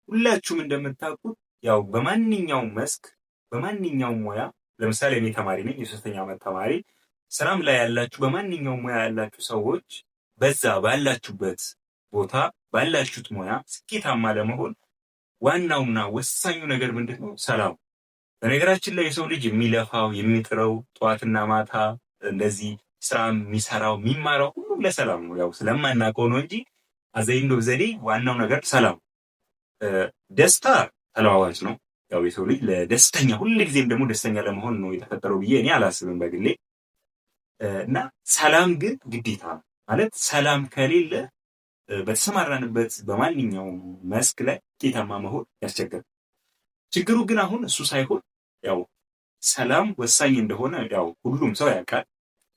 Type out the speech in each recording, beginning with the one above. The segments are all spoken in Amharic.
ሁላችሁም እንደምታውቁት ያው በማንኛውም መስክ፣ በማንኛውም ሙያ፣ ለምሳሌ እኔ ተማሪ ነኝ፣ የሶስተኛ ዓመት ተማሪ፣ ስራም ላይ ያላችሁ፣ በማንኛውም ሙያ ያላችሁ ሰዎች በዛ ባላችሁበት ቦታ ባላችሁት ሙያ ስኬታማ ለመሆን ዋናውና ወሳኙ ነገር ምንድን ነው? ሰላም። በነገራችን ላይ የሰው ልጅ የሚለፋው፣ የሚጥረው፣ ጠዋትና ማታ እንደዚህ ስራ የሚሰራው፣ የሚማረው ሁሉም ለሰላም ነው። ያው ስለማናውቀው ነው እንጂ at the end of the day ዋናው ነገር ሰላም። ደስታ ተለዋዋጭ ነው። ያው የሰው ልጅ ለደስተኛ ሁልጊዜም ደግሞ ደስተኛ ለመሆን ነው የተፈጠረው ብዬ እኔ አላስብም በግሌ። እና ሰላም ግን ግዴታ ነው። ማለት ሰላም ከሌለ በተሰማራንበት በማንኛውም መስክ ላይ ውጤታማ መሆን ያስቸግራል። ችግሩ ግን አሁን እሱ ሳይሆን ያው ሰላም ወሳኝ እንደሆነ ያው ሁሉም ሰው ያውቃል።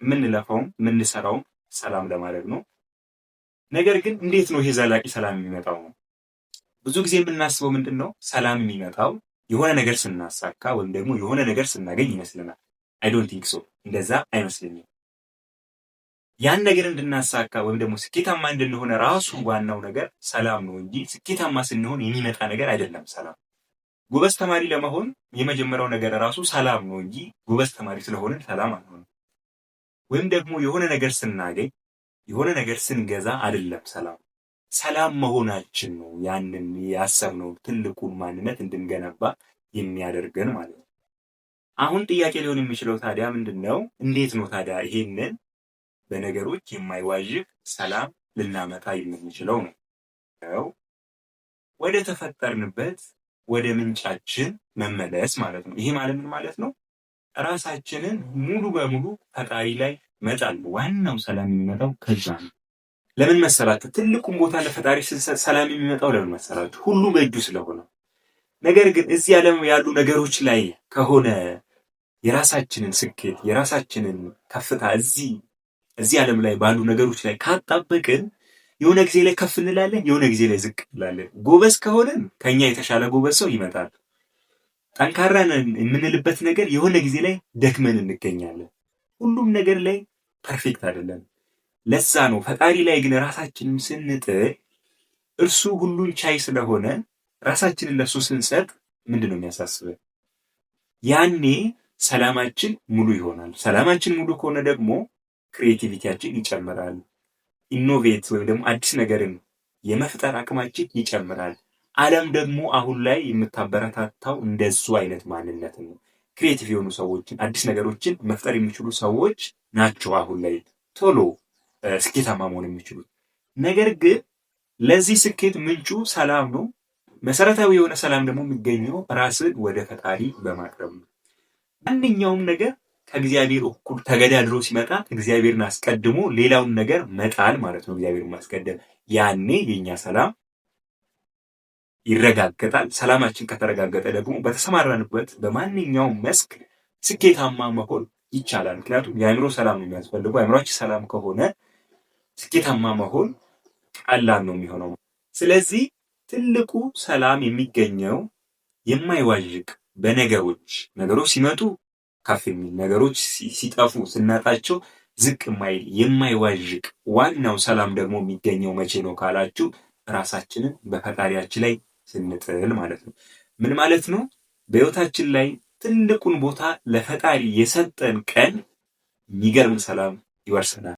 የምንለፋውም የምንሰራውም ሰላም ለማድረግ ነው። ነገር ግን እንዴት ነው ይሄ ዘላቂ ሰላም የሚመጣው ነው? ብዙ ጊዜ የምናስበው ምንድን ነው? ሰላም የሚመጣው የሆነ ነገር ስናሳካ ወይም ደግሞ የሆነ ነገር ስናገኝ ይመስለናል። I don't think so፣ እንደዛ አይመስለኝም። ያን ነገር እንድናሳካ ወይም ደግሞ ስኬታማ እንድንሆን ራሱ ዋናው ነገር ሰላም ነው እንጂ ስኬታማ ስንሆን የሚመጣ ነገር አይደለም ሰላም። ጎበዝ ተማሪ ለመሆን የመጀመሪያው ነገር ራሱ ሰላም ነው እንጂ ጎበዝ ተማሪ ስለሆንን ሰላም አንሆንም። ወይም ደግሞ የሆነ ነገር ስናገኝ፣ የሆነ ነገር ስንገዛ አይደለም ሰላም። ሰላም መሆናችን ነው ያንን ያሰብነው ትልቁን ማንነት እንድንገነባ የሚያደርገን ማለት ነው። አሁን ጥያቄ ሊሆን የሚችለው ታዲያ ምንድን ነው? እንዴት ነው ታዲያ ይሄንን በነገሮች የማይዋዥቅ ሰላም ልናመጣ የምንችለው ነው? ወደ ተፈጠርንበት ወደ ምንጫችን መመለስ ማለት ነው። ይሄ ማለት ምን ማለት ነው? ራሳችንን ሙሉ በሙሉ ፈጣሪ ላይ መጣል። ዋናው ሰላም የሚመጣው ከዛ ነው። ለምን መሰላችሁ? ትልቁን ቦታ ለፈጣሪ ስንሰጥ ሰላም የሚመጣው ለምን መሰላችሁ? ሁሉ በእጁ ስለሆነ። ነገር ግን እዚህ ዓለም ያሉ ነገሮች ላይ ከሆነ የራሳችንን ስኬት፣ የራሳችንን ከፍታ እዚህ ዓለም ላይ ባሉ ነገሮች ላይ ካጣበቅን የሆነ ጊዜ ላይ ከፍ እንላለን፣ የሆነ ጊዜ ላይ ዝቅ እንላለን። ጎበዝ ከሆነን ከኛ የተሻለ ጎበዝ ሰው ይመጣል። ጠንካራ ነን የምንልበት ነገር የሆነ ጊዜ ላይ ደክመን እንገኛለን። ሁሉም ነገር ላይ perfect አይደለም። ለዛ ነው ፈጣሪ ላይ ግን ራሳችንን ስንጥል እርሱ ሁሉን ቻይ ስለሆነ ራሳችንን ለእሱ ስንሰጥ ምንድን ነው የሚያሳስበን? ያኔ ሰላማችን ሙሉ ይሆናል። ሰላማችን ሙሉ ከሆነ ደግሞ creativity ያችን ይጨምራል። Innovate ወይም ደግሞ አዲስ ነገርን የመፍጠር አቅማችን ይጨምራል። ዓለም ደግሞ አሁን ላይ የምታበረታታው እንደሱ አይነት ማንነት ነው። Creative የሆኑ ሰዎችን፣ አዲስ ነገሮችን መፍጠር የሚችሉ ሰዎች ናቸው አሁን ላይ ቶሎ ስኬታማ መሆን የሚችሉት። ነገር ግን ለዚህ ስኬት ምንጩ ሰላም ነው። መሰረታዊ የሆነ ሰላም ደግሞ የሚገኘው ራስን ወደ ፈጣሪ በማቅረብ ነው። ማንኛውም ነገር ከእግዚአብሔር እኩል ተገዳድሮ ሲመጣ እግዚአብሔርን አስቀድሞ ሌላውን ነገር መጣል ማለት ነው። እግዚአብሔርን ማስቀደም፣ ያኔ የኛ ሰላም ይረጋገጣል። ሰላማችን ከተረጋገጠ ደግሞ በተሰማራንበት በማንኛውም መስክ ስኬታማ መሆን ይቻላል። ምክንያቱም የአእምሮ ሰላም ነው የሚያስፈልገው። አእምሯችን ሰላም ከሆነ ስኬታማ መሆን ቀላል ነው የሚሆነው። ስለዚህ ትልቁ ሰላም የሚገኘው የማይዋዥቅ በነገሮች፣ ነገሮች ሲመጡ ከፍ የሚል፣ ነገሮች ሲጠፉ ስናጣቸው ዝቅ የማይል፣ የማይዋዥቅ ዋናው ሰላም ደግሞ የሚገኘው መቼ ነው ካላችሁ ራሳችንን በፈጣሪያችን ላይ ስንጥል ማለት ነው። ምን ማለት ነው? በህይወታችን ላይ ትልቁን ቦታ ለፈጣሪ የሰጠን ቀን የሚገርም ሰላም ይወርሰናል።